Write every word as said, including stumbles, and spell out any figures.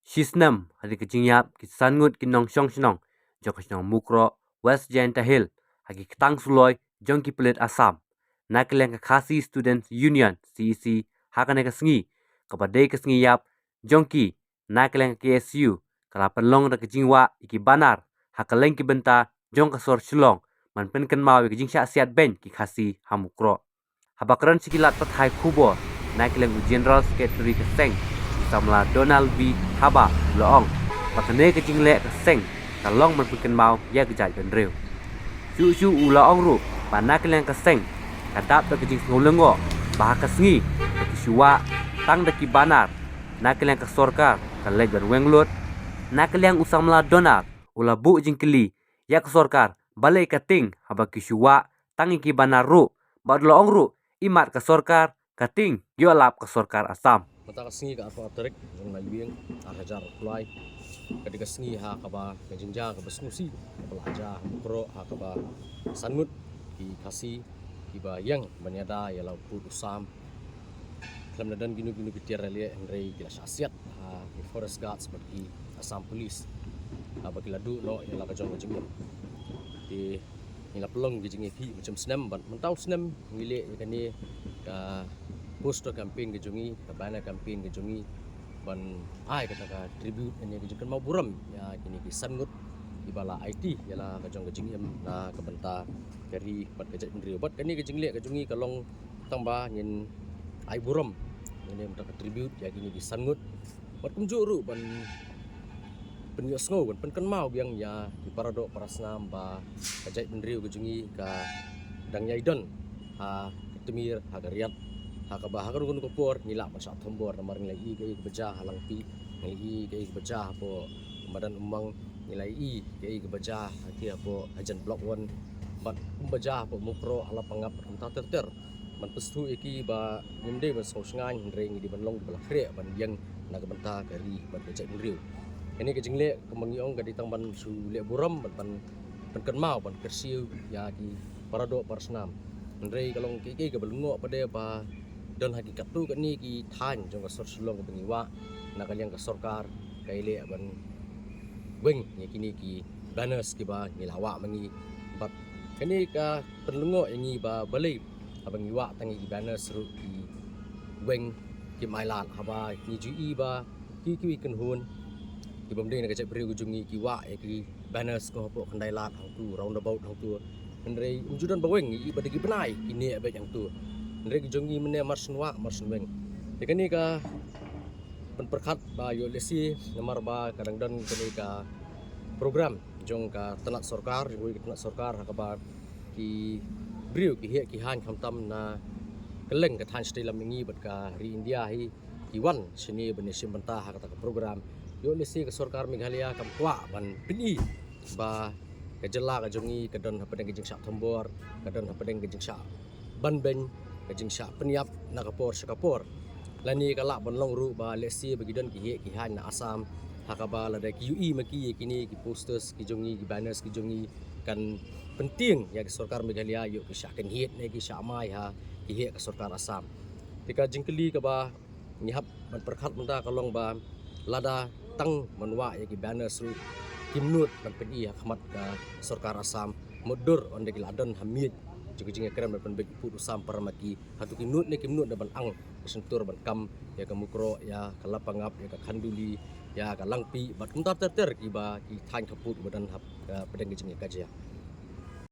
Shi snem hadien ka jingïap ki san ngut ki nongshong shnong jong ka shnong Mukroh, West Jaintia Hills, ha ki ktang suloi jong ki pulit Assam, na ka liang ka Khasi Students Union, C E C, ha kane ka sngi, kaba dei ka sngi ïap jong ki, na ka liang ka K S U ka la pynlong da ka jingwah ïa ki banner ha kylleng ki bynta jong ka sor Shillong, ban pynkynmaw ïa ka jingshah siat beiñ ki Khasi ha Mukroh. Haba kren sha ki lad pathai khubor, na ka liang u General Secretary ka seng, u samla Donald B Haba, u la ong ba kane ka jingleh ka seng ka long ban pynkynmaw ïa ka jaitbynriew. Shuh shuh u la ong ruh ba na ka liang ka seng ka dap da ka jingsngew lyngngoh ba ha ka sngi ba ki shu wah tang da ki banner, na ka liang ka sorkar ka leit ban weng lut. Na ka liang u samla Donald u la buh jingkylli ïa ka sorkar balei ka tieng haba ki shu wah tang ïa ki banner ruh, bad u la ong ruh imat ka sorkar ka tieng, ïoh lap ka sorkar Assam. Mynta ka sngi ka arphew tarik jong u bnai Iwbing ar hajar arphew lai, ka dei ka sngi ha kaba ka jingjia kaba sngewsih kaba la jia ha Mukroh, ha kaba san ngut ki Khasi kiba ïeng ban ïada ïa la u pud u sam. Khlem da don kino kino ki tiar leh, hynrei ki la shah siat ha ki forest guards bad ki Assam Police, ha ba ki la duh noh ïa la ka jong ka jingim. Te ngi la pynlong ki jingïakhih mynshem snem, bad mynta u snem ngi leh ïa kane ka poster campaign ka jong ngi, ka banner campaign ka jong ngi, ban ai kata ka tribute ne ka jingkynmaw burom ïa kine ki san ngut kiba la aiti ïa la ka jong ka jingim na ka bynta ka ri bad ka jaitbynriew. Bad kane ka jingleh ka jong ngi ka long tang ba ngin ai burom, ngin ai mynta ka tribute ïa kine ki san ngut. Bad kumjuh ruh ban pynïohsngew, ban pynkynmaw biang ïa ki para doh para snam ba ka jaitbynriew ka jong ngi ka dang ïai don ha ka tmier, ha ka riat, ha kaba ha kano kano ka por ngi lah ban shah thombor, namar ngi la ïohi kaei kaba jia ha Langpih, ngi la ïohi kaei kaba jia hapoh Madan Umang, ngi la ïohi kaei kaba jia ha ki hapoh Hajan Block One, bad kumba jia hapoh Mukroh, ha Lapangap, kumta ter ter. Ban pynsngewthuh ïa ki ba ngim dei ban sngew shngaiñ, hynrei ngi dei ban long kiba la khreh ban ïeng na ka bynta ka ri bad ka jaitbynriew. Kane ka jingleh kumba ngi ong ka dei tang ban shu leh burom bad ban pynkynmaw, ban kyrsiew ïa ki para doh para snam. Hynrei ka long kiei kiei kaba lyngngoh pat de ba don ha ki katto katne ki thaiñ jong ka sor Shillong kaba ngi wah, na ka liang ka sorkar ka ïaleh ban weng ïa kine ki banners kiba ngi la wah ma ngi. Bad kane ka pynlyngngoh ïa ngi ba balei haba ngi wah tang ïa ki banners ruh ki weng kim ailad, haba ngi ju ïohi ba ki, ki kynhun kibym dei na ka jaitbynriew ka jong ngi ki wah ïa ki banners ko hapoh Khyndai Lad hangtu, roundabout hangtu. Hynrei ym ju don ba weng, ngi ïohi ba da ki bnai ki neh beit hangtu. Hynrei ki jong ngi mynne mar shen wah mar shen weng. Te kane ka pynpyrkhat ba ïoh lehse namar ba ka dang don kane ka program jong ka tnat sorkar, jong ka tnat sorkar ha kaba ki briew ki heh ki haiñ khamtam na kylleng ka thaiñ shatei lam ïa ngi bad ka ri India hi ki wan shane ban ïashim bynta ha kata ka program. Ïoh lehse ka sorkar Meghalaya kam kwah ban pyni ba ka jylla ka jong ngi ka don hapdeng ka jingshah thombor, ka don hapdeng ka jingshah ban beiñ, ka jingshah pynïap na ka por sha ka por. Lane ka lah ban long ruh ba lehse ba ki don ki heh ki haiñ na Assam, ha kaba lada ki ïohi ma ki ïa kine ki posters ki jong ngi, ki banners ki jong ngi, kan pyntieng ïa ka sorkar Meghalaya ïoh ki shah kynhied ne ki shah mai ha ki heh ka sorkar Assam. Te ka jingkylli kaba ngi hap ban pyrkhat mynta ka long ba lada tang ban wah ïa ki banners ruh kim nud ban pyni ha khmat ka sorkar Assam, mutdur ynda ki la don ha miej jong ka jingïakren ban pynbeit u pud u sam para ma ki, hato ki nud ne kim nud da ban ang ka shyntur ban kam ïa ka Mukroh, ïa ka Lapangap, ïa ka Khanduli, ïa ka Langpih bad kumta ter ter kiba ki thaiñ khappud ba don hap, eh, hapdeng ka jingïakajia.